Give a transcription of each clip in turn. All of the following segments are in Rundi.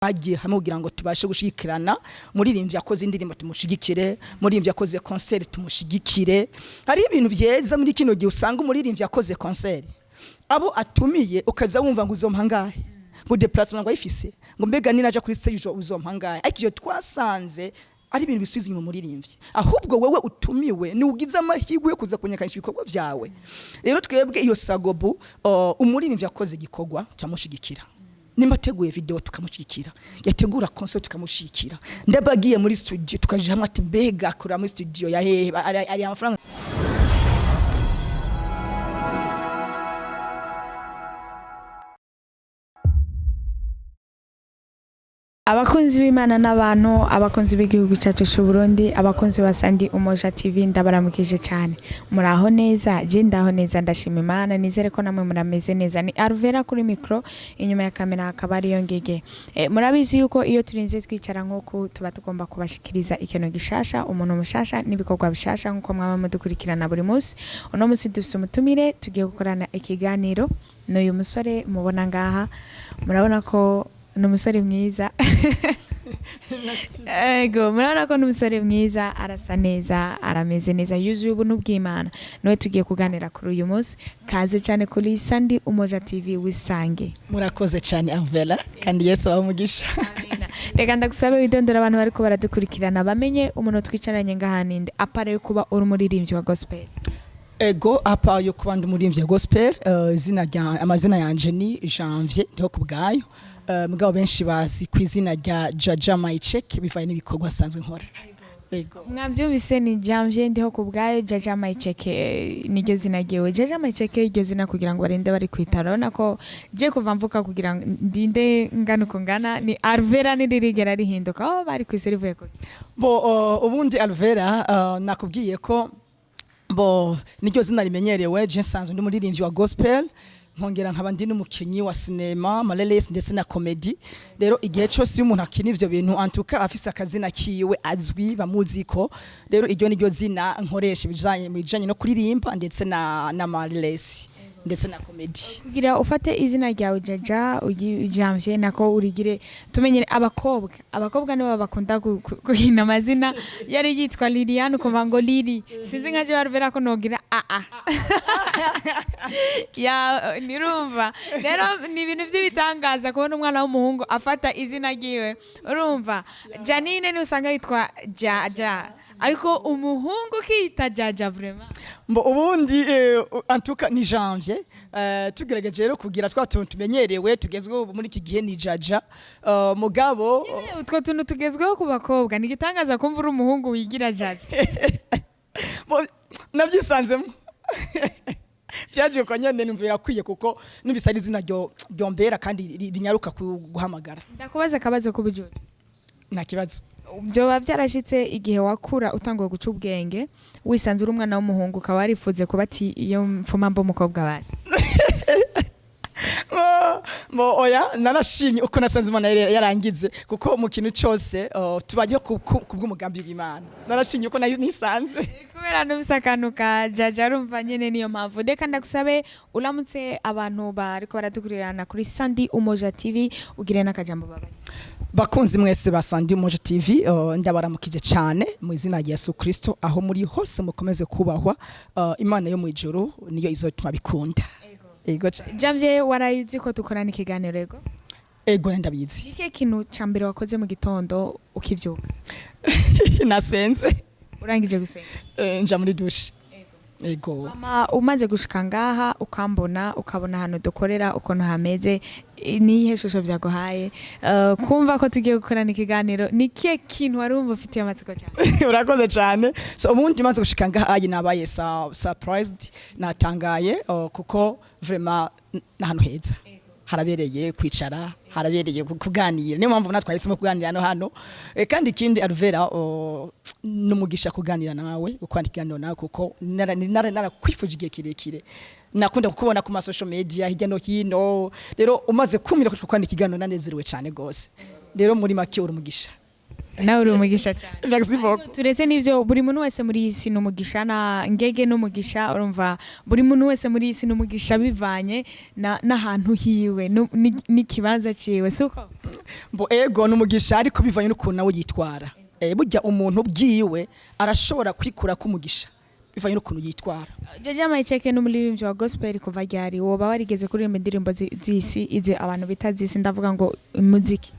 Twagiye hamwe kugira ngo tubashe gushigikirana. Muririmbyi yakoze indirimbo tumushigikire, muririmbyi yakoze concert tumushigikire. Hari ibintu byeza muri kino gihe, usanga umuririmbyi yakoze concert, abo atumiye ukaza wumva ngo uzompa ngahe, ngo déplacement ngo ayifise, ngo mbega ninaja kuri stage uzompa ngahe. Ariko iyo twasanze ari ibintu bisubiza inyuma umuririmbyi, ahubwo wewe utumiwe ni ugize amahirwe yo kuza kumenyekanisha ibikorwa vyawe. Rero twebwe iyo Sagobu, umuririmbyi yakoze igikorwa turamushigikira. Nimba ateguye video tukamushyigikira, yategura concert tukamushyigikira, ndabagiye muri studio tukaja hamwe, ati mbega akora muri studio ya hehe, ari amafaranga. Abakunzi b'Imana n'abantu, abakunzi b'igihugu cyacu cy'u Burundi, abakunzi ba Sandi Umoja TV, ndabaramukije cyane. Muraho neza? Je ndaho neza, ndashima Imana. Nizere ko namwe murameze neza. Ni Alvera kuri micro, inyuma ya kamera hakaba ariyo Ngege. Murabizi yuko iyo turinze twicara nk'uku tuba tugomba kubashikiriza ikintu gishasha, umuntu mushasha n'ibikorwa bishasha, nk'uko mwaba mudukurikirana buri munsi. Uno munsi dufise umutumire, tugiye gukorana ikiganiro n'uyu musore mubona ngaha. Murabona ko ni umusore mwiza. Ego, murabona ko ni umusore mwiza, arasa neza, arameze neza, yuzuye ubuntu bw'Imana. Niwe tugiye kuganira kuri uyu munsi. Kaze cyane kuri Sandi Umoja TV, wisange. Murakoze cyane Alvera, kandi Yesu abahe umugisha. Reka ndagusabe widondora, abantu bariko baradukurikirana bamenye umuntu twicaranye ngaha ninde, à part yo kuba uri umuririmbyi wa gospel. Ego, à part yo kuba ndi umuririmbyi wa gospel, izina rya amazina yanje ni Janvier Ndiho Kubwayo. Mugabo benshi bazi ku izina rya Jaja Maichek, bivanye n'ibikorwa asanzwe nkora. Ego. Mwabyumvise, ni Janvier Ndiho Kubwayo, Jaja Mayicheke niryo zina ryiwe. Jaja Mayicheke, iryo zina kugira ngo barinde bari kwitara, urabona ko je kuva mvuka kugira ngo ndinde ngana uko ngana ni Alvera, ntiririgera rihinduka. Aho bari kwisi rivuye kuki? Bo, ubundi Alvera, nakubwiye ko bo niryo zina rimenyerewe. Je nsanzwe ndi umuririmbyi wa gospel, nkongera nkaba ndi n'umukinyi wa sinema Maleles ndetse na comedy. Rero igihe cyose iyo umuntu akina ivyo bintu, antuka afise akazina kiwe azwi bamuzi ko, rero iryo niryo zina nkoresha bijanye mu bijanye no kuririmba ndetse na Maleles ndetse na comedy. Kugira ufate izina ryawe Jaja Janvier, nako urigire tumenyere abakobwa nibo bakunda guhina amazina. Yari yitwa Liliane, ukumva ngo Lili, sinzi nka je Alvera ko nogira a a ya nirumva. Rero ni ibintu by'ibitangaza kubona umwana w'umuhungu afata izina ryiwe. Urumva Janine ni usanga yitwa Jaja, ariko umuhungu ukiyita Jaja, vraiment. Mbo ubundi antuka ni Janvier, tugerageje rero kugira twa tuntu tumenyerewe tugezweho muri iki gihe ni Jaja, mugabo Nyine utwo tuntu tugezweho ku bakobwa, ni igitangaza kumva uri umuhungu wigira Jaja. Bo, nabyisanzemo, byaje ko nyene numva birakwiye, kuko numvise ari izina ryo ryombera kandi rinyaruka guhamagara. Ndakubaza akabazo k'ubujura. Nta kibazo. Byoba byarashitse igihe wakura utanguye guca ubwenge, wisanze uri umwana w'umuhungu, ukaba warifuze kuba ati iyo mfuma mba umukobwa bazi? Mo oya, narashimye uko nasanze Imana yarangize, kuko mu kintu cyose tubayeho ku bw'umugambi w'Imana. Narashimye uko nisanze. Kubera numvise akantu ka Jaja, arumva nyene niyo mpamvu. Reka ndagusabe uramutse abantu bariko baradukurikirana kuri Sandi Umoja TV, ugire n'akajambo babari. Bakunzi mwese ba Sandi Umoja TV, ndabaramukije cyane mu izina rya Yesu Kristo. Aho muri hose mukomeze kubahwa. Imana yo mu ijuru niyo izotuma bikunda. Ego cane. Janvier, warayizi ko dukorana ikiganiro, ego? Ego, ndabizi. Ikihe kintu ca mbere wakoze mu gitondo ukivyuka? Nasenze. Urangije gusenga? Nja muri douche. Ego. Mama, umaze gushika ngaha ukambona, ukabona ahantu dukorera ukuntu hameze, niyihe shusho byaguhaye? Kumva ko tugiye gukorana ikiganiro, ni kihe kintu wari wumva ufitiye amatsiko cyane? Urakoze cyane. So ubundi maze gushika ngaha nabaye surprised, natangaye, kuko vraiment n'ahantu heza harabereye kwicara, harabereye kuganira. Niyo mpamvu natwe twahisemo kuganira hano. Kandi ikindi Alvera, n'umugisha kuganira nawe, gukorana ikiganiro nawe, kuko narakwifuje igihe kirekire. Nakunda kukubona ku ma social media hirya no hino. Rero umaze kumira ko gukorana ikiganiro nanezerewe cyane gose. Rero muri make uri umugisha. Nawe uri umugisha cyane. Merci beaucoup. Turetse n'ibyo, buri muntu wese muri iyi si ni umugisha, na ngege n'umugisha. Urumva, buri muntu wese muri iyi si ni umugisha bivanye n'ahantu hiwe n'ikibanza ciwe, si uko? Mbo ego, ni umugisha, ariko bivanye n'ukuntu nawe yitwara. Burya umuntu bwiwe arashobora kwikura k'umugisha bivanye n'ukuntu yitwara. Jaja Mayiceke n'umuririmbyi wa gospel kuva ryari? Woba warigeze kuririmba indirimbo z'isi, izi abantu bita z'isi, ndavuga ngo umuziki?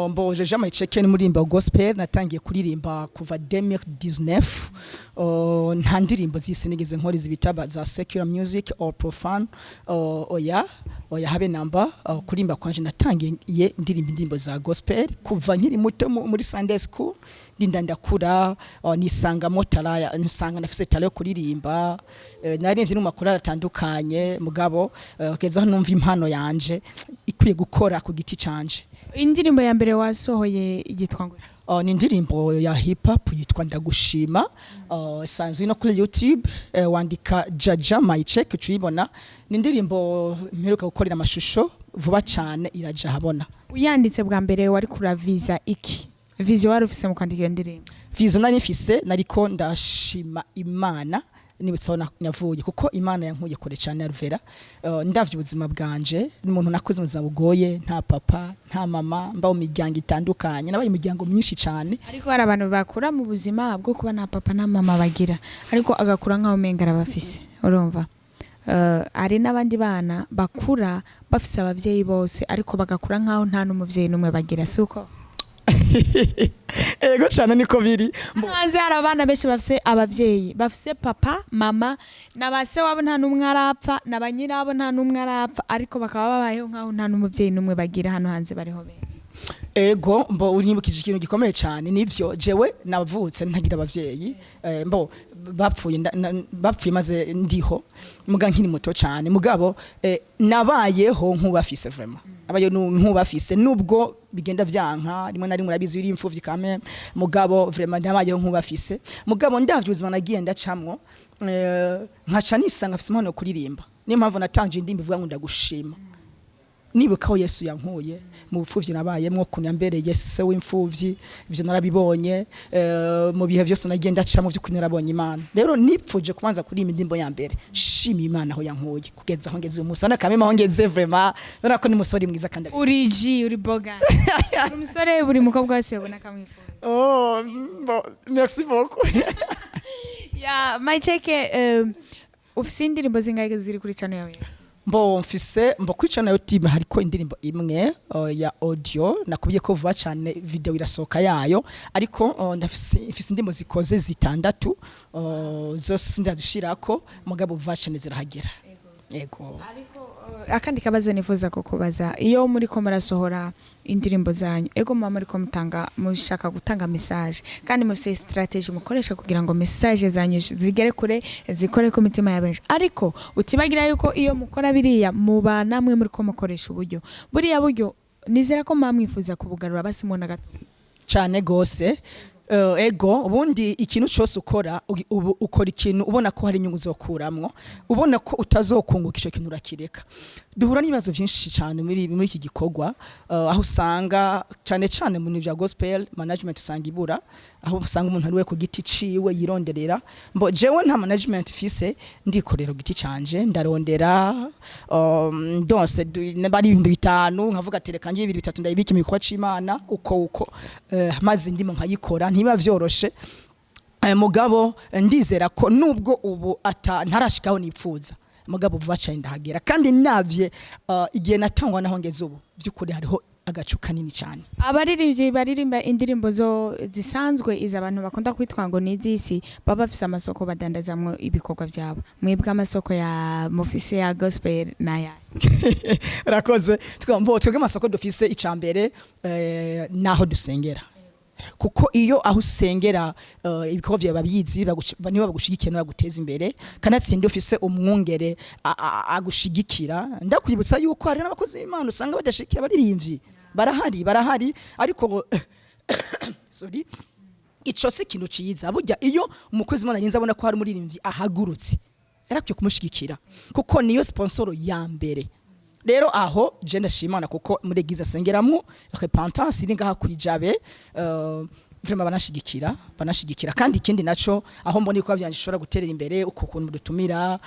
Mbo Jaja Mayiceke ni muririmba wa gospel, natangiye kuririmba kuva 2019. Nta ndirimbo z'isi nigeze nkora, izi bitaba za secular music or profane. Oya oya, habe namba. Kuririmba kwanje natangiye ndirimba indirimbo za gospel kuva nkiri muto muri Sunday school, ndinda ndakura, nisangamo talent, nisanga nafise talent yo kuririmba. Naririmbye no mu makorali atandukanye, mugabo kugeza aho numva impano yanje ikwiye gukora ku giti canje. Indirimbo ya mbere wasohoye yitwa ngo? Ni indirimbo ya hip hop yitwa Ndagushima. Isanzwe no kuri YouTube, wandika Jaja Mayiceke ucuyibona. Ni indirimbo mperuka gukorera amashusho vuba cyane, iraja habona. Uyanditse bwa mbere wari kuraviza iki? Vision wari ufise mu kwandika iyo ndirimbo? Vision nari mfise, nariko ndashima Imana nibutse aho navuye, kuko Imana yankuye kure cyane Alvera. Ndavye ubuzima bwanje, ni umuntu nakuze mu buzima bugoye, nta papa, nta mama, mba mu miryango itandukanye, nabaye imiryango myinshi cyane. Ariko hari abantu bakura mu buzima bwo kuba nta papa nta mama bagira, ariko agakura nk'aho umenga arabafise. Urumva, hari n'abandi bana bakura bafise abavyeyi bose, ariko bagakura nk'aho nta n'umuvyeyi n'umwe bagira, si uko? Ego cyane, niko biri. Hanze hari abana benshi bafise abavyeyi, bafise papa, mama na ba se wabo, nta n'umwe arapfa, na ba nyirabo nta n'umwe arapfa, ariko bakaba babayeho nk'aho nta n'umuvyeyi n'umwe bagira. Hano hanze bariho benshi. Ego, mbo unyibukije ikintu gikomeye cyane. Nivyo, jewe navutse ntagira abavyeyi. Mbo bapfuye bapfuye maze ndiho muga nkiri muto cyane, mugabo nabayeho nk'ubafise, vraiment nabayeho nk'ubafise, nubwo bigenda vyanka rimwe na rimwe, urabizi uri imfuvyi kame, mugabo vraiment nabayeho nk'ubafise. Mugabo ndavye ubuzima nagiye ndacamwo, nkaca nisanga mfise impano yo kuririmba. Niyo mpamvu natanje indirimbo ivuga ngo ndagushima, nibuka aho Yesu yankuye mu bupfuvyi nabayemwo, ukuntu yambereye se w'imfuvyi. Ivyo narabibonye mu bihe byose nagiye ndacamo, vy'ukuri narabonye Imana. Rero nipfuje kubanza kuririmba indirimbo ya mbere shima Imana aho yankuye kugeza aho ngeze uyu munsi. Urabona kameme aho ngeze, vraiment urabona ko ni umusore mwiza kandi Uri G, uri boga, uri umusore buri mukobwa wese yabona akamwifuza. Oh bon, merci beaucoup. Ya Mayiceke, ufise indirimbo zingahe ziri kuri channel yawe? Mbo mfise, mbo kuri channel YouTube hariko indirimbo imwe ya audio. Nakubwiye ko vuba cyane video irasohoka yayo, ariko ndafise, mfise indirimbo zikoze zitandatu, zose ndazishirako, mugabo vuba cyane zirahagera. Ego. Akandi kabazo nifuza kukubaza: iyo muri ko murasohora indirimbo zanyu, ego muba muri ko mutanga, mushaka gutanga message, kandi mufise strategy mukoresha kugira ngo message zanyu zigere kure, zikore ku mitima ya benshi, ariko utibagira yuko iyo mukora biriya muba namwe muri ko mukoresha uburyo. Buriya buryo nizera ko muba mwifuza kubugarura basi mubona gato. Cyane gose. Ego, ubundi ikintu cyose ukora, ubu ukora ikintu ubona ko hari inyungu uzokuramwo, ubona ko utazokunguka ico kintu urakireka. Duhura n'ibibazo byinshi cyane muri iki gikorwa, aho usanga cyane cyane mu bintu bya gospel management usanga ibura, aho usanga umuntu ari we ku giti ciwe yironderera. Mbo jewe nta management fise, ndikorera ku giti canje, ndarondera, ndonse bari 5000, nkavuga ati reka ngiye 2, 3 ndayibika mu gikorwa c'Imana, uko uko, maze ndimo nkayikora. Ntiba vyoroshe. Mugabo ndizera ko nubwo ubu ata ntarashikaho nipfuza, mugabo vuba cyane ndahagera. Kandi navye igihe natangwa naho ngeze ubu, by'ukuri hariho agacu kanini cyane. Abaririmbyi baririmba indirimbo zo zisanzwe, izi abantu bakunda kwitwa ngo ni iz'isi, baba bafise amasoko badandazamwo ibikorwa byabo. Mwebwe amasoko ya mufise ya gospel n'aya? Rakoze. Twambo twebwe amasoko dufise, icambere naho dusengera, kuko iyo aho usengera ibikorwa byawe babizi, nibo bagushigikiye, nibo baguteza imbere. Kanatsinda ufise umwungere agushigikira. Ndakwibutsa yuko hari n'abakozi b'Imana usanga badashigikira abaririmbyi. Barahari, barahari, ariko sorry, ico si ikintu ciza. Burya iyo umukozi w'Imana arinze abona ko hari umuririmbyi ahagurutse, yarakwiye kumushigikira, kuko niyo sponsor ya mbere. Rero aho je ndashimana kuko muri église asengeramwo Repentance iri ngaha kwijabe, vraiment banashigikira. Kandi ikindi naco, aho mbona ibikorwa byanje bishobora guterera imbere, uko kuntu dutumira,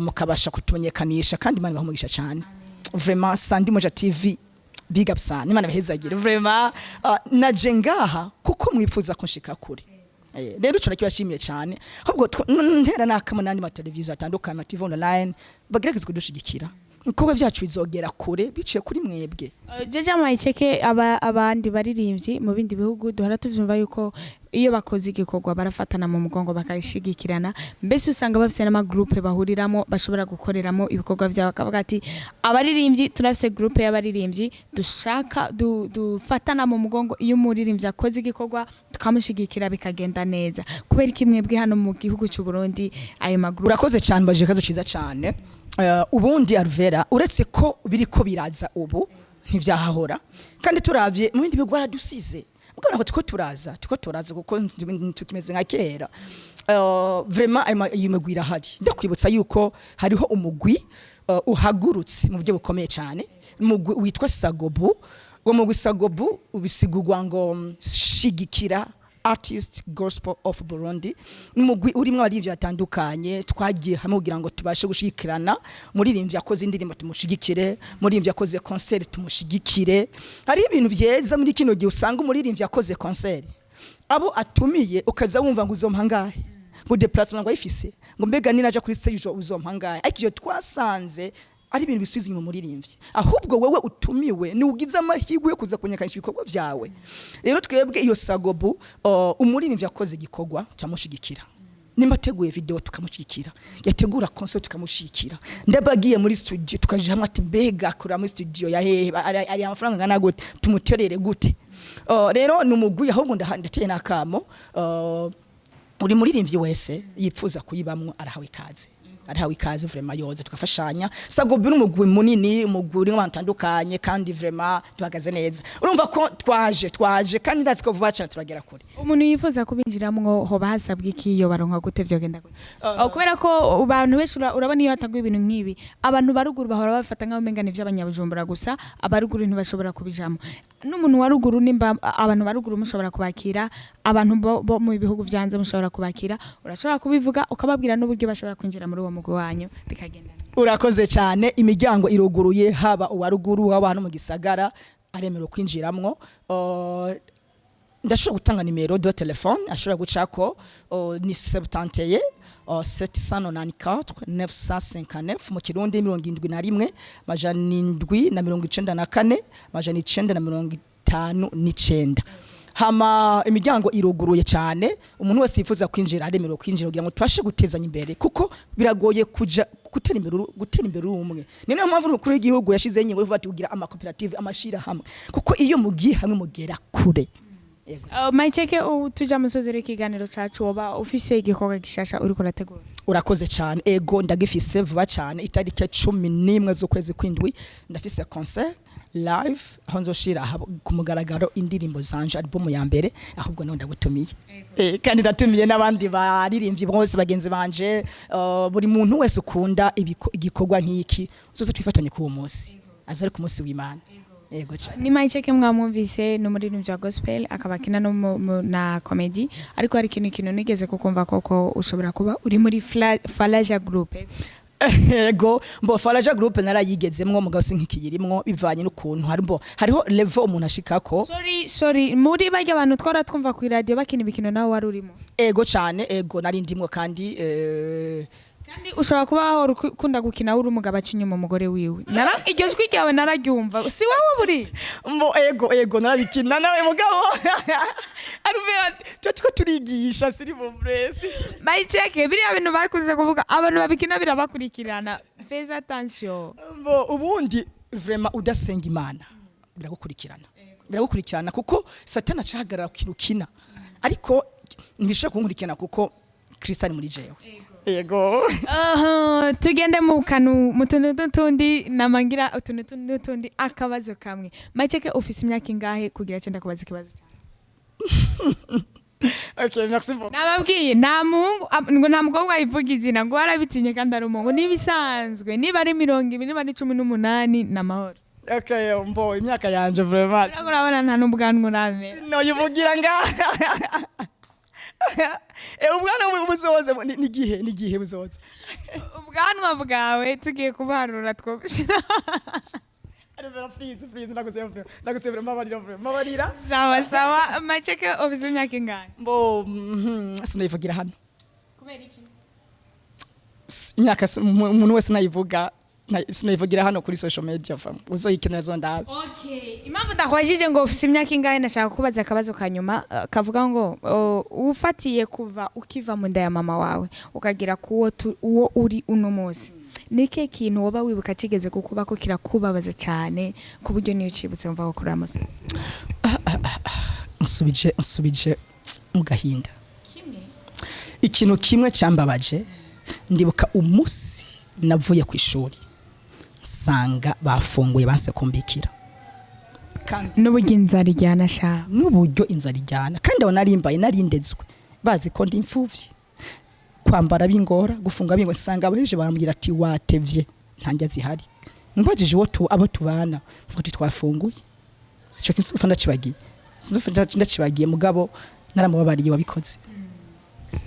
mukabasha kutumenyekanisha, kandi Imana ibahe umugisha cyane. Vraiment, Sandi Moja TV, big up sana, Imana ibahezagire. Vraiment, naje ngaha kuko mwifuza ko nshika kure. Rero ico nakibashimiye cyane. Ahubwo ntera nakamo n'andi mateleviziyo atandukanye, ama TV online, bagerageza kudushigikira. Ibikorwa byacu bizogera kure biciye kuri mwebwe. Jeje Mayiceke, aba abandi baririmbyi mu bindi bihugu duhora tuvyumva yuko iyo bakoze igikorwa barafatana mu mugongo, bakayishigikirana. Mbese usanga bafise n'amagroupe bahuriramo, bashobora gukoreramo ibikorwa vyabo, bakavuga ati: "Abaririmbyi turafise groupe y'abaririmbyi dushaka dufatana mu mugongo. Iyo umuririmbyi akoze igikorwa tukamushigikira, bikagenda neza." Kubera iki mwebwe hano mu gihugu cy'u Burundi ayo magroupe? Urakoze cyane, baje kazo ciza cyane. Ubundi Alvera, uretse ko biriko biraza ubu, ntivyahahora. Kandi turavye mu bindi bihugu baradusize, ubwo nako tuko turaza kuko tukimeze nka kera. Vraiment, iyo migwi irahari. Ndakwibutsa yuko hariho umugwi uhagurutse mu buryo bukomeye cyane, umugwi witwa Sagobu. Uwo mugwi Sagobu ubisigurwa ngo shigikira Artist Gospel of Burundi. Ni umugwi urimwo abaririmbyi batandukanye. Twagiye hamwe kugira ngo tubashe gushigikirana. Umuririmbyi yakoze indirimbo tumushigikire, umuririmbyi yakoze concert tumushigikire. Hari ibintu byeza muri kino gihe usanga umuririmbyi yakoze concert, abo atumiye ukaza wumva ngo uzompa ngahe, ngo déplacement ngo ayifise, ngo mbega ninaja kuri stage uzompa ngahe. Ariko iyo twasanze ari ibintu bisubiza inyuma umuririmbyi. Ahubwo wewe utumiwe ni ugize amahirwe yo kuza kumenyekanisha ibikorwa byawe. Rero twebwe iyo Sagobu, umuririmbyi yakoze igikorwa turamushigikira. Nimba ateguye video tukamushyigikira, yategura concert tukamushyigikira, ndabagiye muri studio tukaja hamwe ati: "Mbega akora muri studio ya hehe? Ari amafaranga angana gute? Tumuterere gute?" Rero ni umugwi. Ahubwo ndateye n'akamo, uri muririmbyi wese yipfuza kuyibamwo arahawe ikaze, arahawe ikaze vraiment, yoze tugafashanya. Sagobi ni umugwi munini, umugwi urimo abantu batandukanye, kandi vraiment duhagaze neza. Urumva ko twaje kandi ndazi ko vuba cyane turagera kure. Umuntu yifuza kubinjiramwo, hoba hasabwa iki? Iyo baronka gute? Vyogenda gute? Oh, kubera ko abantu benshi urabona iyo hatanguye ibintu nk'ibi, abantu baruguru bahora bafata nk'aho umenga ni ivy'abanyabujumbura gusa, abaruguru ntibashobora kubijamo. N'umuntu wa ruguru, nimba abantu ba ruguru mushobora kubakira, abantu bo mu bihugu vyanze mushobora kubakira, urashobora kubivuga ukababwira n'uburyo bashobora kwinjira muri uwo mugwi wanyu, bikagenda neza. Urakoze cyane. Imiryango iruguruye, haba uwa ruguru, haba hano mu gisagara, aremerewe kwinjiramwo. Ndashobora gutanga numéro de téléphone ashobora gucako, ni 71 794 959, mu Kirundi 71 794 959. Hama imiryango iruguruye cyane, umuntu wese yifuza kwinjira aremerewe kwinjira kugira ngo tubashe gutezanya imbere, kuko biragoye kuja gutera imbere uri umwe. Ni nayo mpamvu umukuru w'igihugu yashizeho ingingo yo kuvuga ati kugira amakoperative, amashirahamwe, kuko iyo mugiye hamwe mugera kure. Yego. Mayiceke, ubu tuja musozera ikiganiro cacu, woba ufise igikorwa gishasha uriko urategura? Urakoze cyane. Ego, ndagifise. Vuba cyane, itariki 11 z'ukwezi kw'indwi, ndafise concert live aho nzoshira ku mugaragaro indirimbo zanje, album ya mbere. Ahubwo nawe ndagutumiye, kandi ndatumiye n'abandi baririmbyi bose bagenzi banje, buri muntu wese ukunda igikorwa nk'iki, uzoze twifatanye k'uwo munsi, aza ari ku munsi w'Imana. Yego cyane. Ni Mayiceke, mwamwumvise, ni umuririmbyi wa gospel, akaba akina no na comedy. Ariko hari ikintu nigeze kukumva koko ushobora kuba uri muri Falaja Group. Ego, mbo Faraja Group narayigezemwo, mugabo sinkikiyirimwo bivanye n'ukuntu hari mbo hariho level umuntu ashikako. Sorry, sorry, muri barya abantu twara twumva ku radio bakina imikino, nawe wari urimo? Ego cyane, ego, nari ndimwo kandi Kandi ushobora kuba wahora ukunda gukina uri umugabo aca inyuma umugore wiwe. Iryo jwi ryawe nararyumva, si wowe buri? Mbo ego, narabikina nawe, mugabo aruvera tuba tuko turigisha siri buvresi. Mayiceke, biriya bintu bakunze kuvuga, abantu babikina birabakurikirana, fais attention. Mbo ubundi vraiment udasenga Imana biragukurikirana, biragukurikirana, kuko Satani acahagarara ku kintu ukina, ariko ntibishobora kunkurikirana kuko Kristo ari muri jewe. Ego. Aha, tugende mu kanu mu tuntu n'utundi, namangira utuntu n'utundi. Akabazo kamwe, Mayiceke, ufise imyaka ingahe kugira cyenda kubaza ikibazo cyawe? Okay, merci beaucoup. Nababwiye nta muhungu ngo nta mukobwa yivuga izina, ngo warabitinye kandi ari umuhungu. N'ibisanzwe, niba ari 20, niba ari 18, ni amahoro. Okay, mbo imyaka yanje vraiment Urabona, urabona nta n'ubwanwa uramera. No yivugira nga ubwana buzoza ni gihe buzoza. Ubwanwa bwawe tugiye kubarura twobushyira. Please, please, ndagusebye, ndagusebye, mbabarira, mbabarira. Sawa sawa. Maceke, ubize imyaka ingahe? Mbo sinayivugira hano. Kubera iki? Imyaka umuntu wese nayivuga, sinayivugira hano kuri social media fam, uzoyikenera zo ndabe. Okay, impamvu ndakwajije ngo ufise imyaka ingahe, nashaka kubaza akabazo ka nyuma kavuga ngo ufatiye kuva ukiva mu nda ya mama wawe ukagira kuwo uwo uri uno munsi, ni ikihe kintu woba wibuka kigeze kukuba ko kirakubabaza cyane, ku buryo niyo ucibutse wumva ko kuri amusozi? Unsubije mu gahinda. Ikintu kimwe cyambabaje, ndibuka umunsi navuye ku ishuri nsanga bafunguye, banse kumbikira kandi N'uburyo inzara ijyana sha. N'uburyo inzara ijyana, kandi aho narimbaye narindezwe bazi ko ndi imfuvyi, kwambara bingora, gufunga bingora, nsanga abaheje bambwira ati watevye, ntanjya zihari. Mbajije uwo tu abo tubana, bavuga ati twafunguye. Sico kinsufa ndacibagiye, sinsufa ndacibagiye, mugabo naramubabariye wabikoze.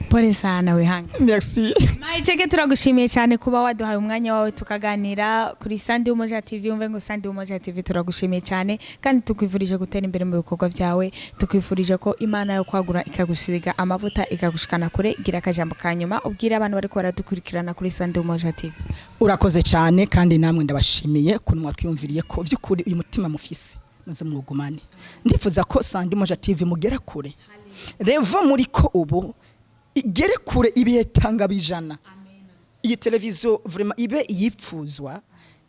Pole sana, wihanga. Merci. Mayiceke, turagushimiye cyane kuba waduhaye umwanya wawe tukaganira kuri Sandi Umoja TV. Umve ngo Sandi Umoja TV turagushimiye cyane, kandi tukwifurije gutera imbere mu bikorwa byawe, tukwifurije ko Imana yo kwagura ikagusiga amavuta, ikagushikana kure. Gira akajambo ka nyuma ubwire abantu bariko baradukurikirana kuri Sandi Umoja TV. Urakoze cyane, kandi namwe ndabashimiye kuntu mwatwiyumviriye ko by'ukuri uyu mutima mufise muze mwugumane. Ndifuza ko Sandi Moja TV mugera kure, revo muri ko ubu igere kure ibihe tanga bijana, iyi televiziyo vraiment ibe iyipfuzwa,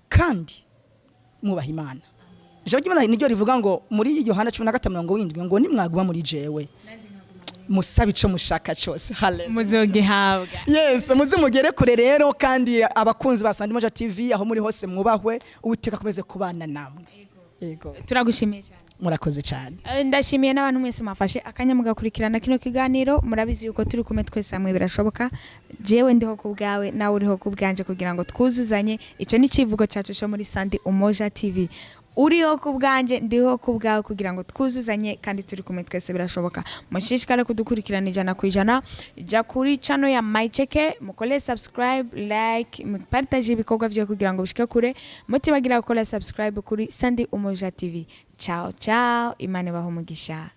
kandi mwubaha Imana. Ijambo ry'Imana niryo rivuga ngo muri Yohana 15:70 ngo nimwaguma muri jewe, musabe ico mushaka cyose. Haleluya. Muzogihabwa. Yes, muze mugere kure rero, kandi abakunzi ba Sandi Moja TV aho muri hose mwubahwe, Uwiteka akomeze kubana namwe. Yego. Turagushimiye cyane. Murakoze cyane. Ndashimiye n'abantu mwese mwafashe akanya mugakurikirana kino kiganiro. Murabizi yuko turi kumwe twese hamwe birashoboka. Jewe ndiho ku bwawe, nawe uriho ku bwanje, kugira ngo twuzuzanye. Icyo ni icivugo cyacu cyo muri Sandi Umoja TV: uriho ku bwanje, ndiho ku bwawe, kugira ngo twuzuzanye, kandi turi kumwe twese birashoboka. Mushishikare kudukurikirana 100%. Jya kuri channel ya Mycheke, mukore subscribe, like, mupartage ibikorwa byo kugira ngo bishike kure. Mutibagira gukora subscribe kuri Sandi Umoja TV. Ciao ciao, Imana ibahe umugisha.